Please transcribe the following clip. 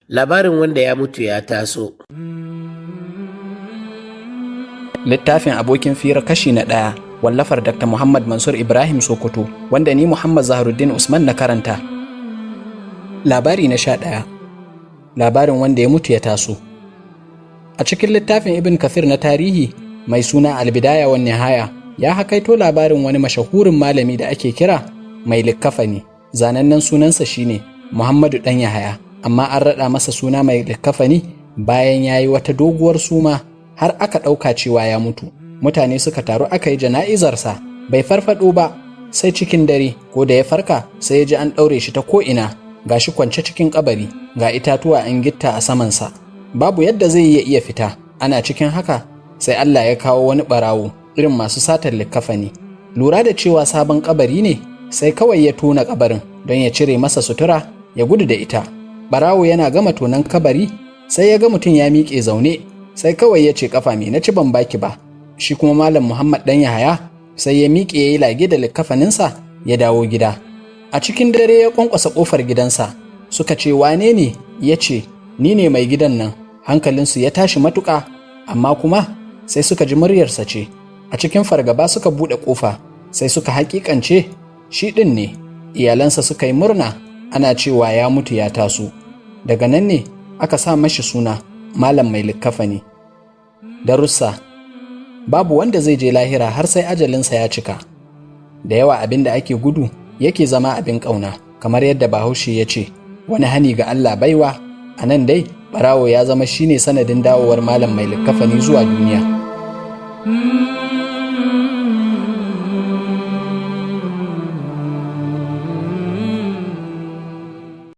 Labarin wanda ya mutu ya taso. Littafin Abokin Fira kashi na 1, wallafar Dr. Muhammad Mansur Ibrahim Sokoto, wanda ni Muhammad Zaharuddin Usman na karanta. Labari na 11, labarin wanda ya mutu ya taso. A cikin littafin Ibn Kathir na tarihi mai suna Albidaya wa Nihaya, ya hakaito labarin wani mashahurin malami da ake kira Mai Likkafani. Zanannen sunansa shine Muhammadu Dan Yahaya, amma an raɗa masa suna Mai Likkafani bayan ya yi wata doguwar suma har aka ɗauka cewa ya mutu. Mutane suka taru aka yi jana'izarsa, bai farfaɗo ba sai cikin dare. Ko da ya farka, sai ya ji an ɗaure shi ta ko'ina, ga shi kwance cikin kabari, ga itatuwa an gitta a samansa, babu yadda zai iya iya fita. Ana cikin haka sai Allah ya kawo wani ɓarawo irin masu satar likkafani. Lura da cewa sabon kabari ne, sai kawai ya tona kabarin don ya cire masa sutura ya gudu da ita. Ɓarawo yana gama tonon kabari sai ya ga mutum ya miƙe zaune, sai kawai ya ce, "Kafa me na ci ban baki ba?" Shi kuma Malam Muhammad Dan Yahaya sai ya miƙe ya yi lage da likkafaninsa ya dawo gida. A cikin dare ya kwankwasa ƙofar gidansa. Suka ce, "Wane ne?" Ya ce, "Ni ne mai gidan nan." Hankalinsu ya tashi matuƙa, amma kuma sai suka ji muryarsa ce. A cikin fargaba suka buɗe ƙofa, sai suka haƙiƙance shi ɗin ne. Iyalansa suka yi murna, ana cewa ya mutu ya taso. Daga nan ne aka sa mashi suna Malam Mai Likkafani. Darussa: babu wanda zai je lahira har sai ajalinsa ya cika. Da yawa abin da ake gudu yake zama abin ƙauna, kamar yadda Bahaushe ya ce, "Wani hani ga Allah baiwa." A nan dai ɓarawo ya zama shine sanadin dawowar Malam Mai Likkafani zuwa duniya.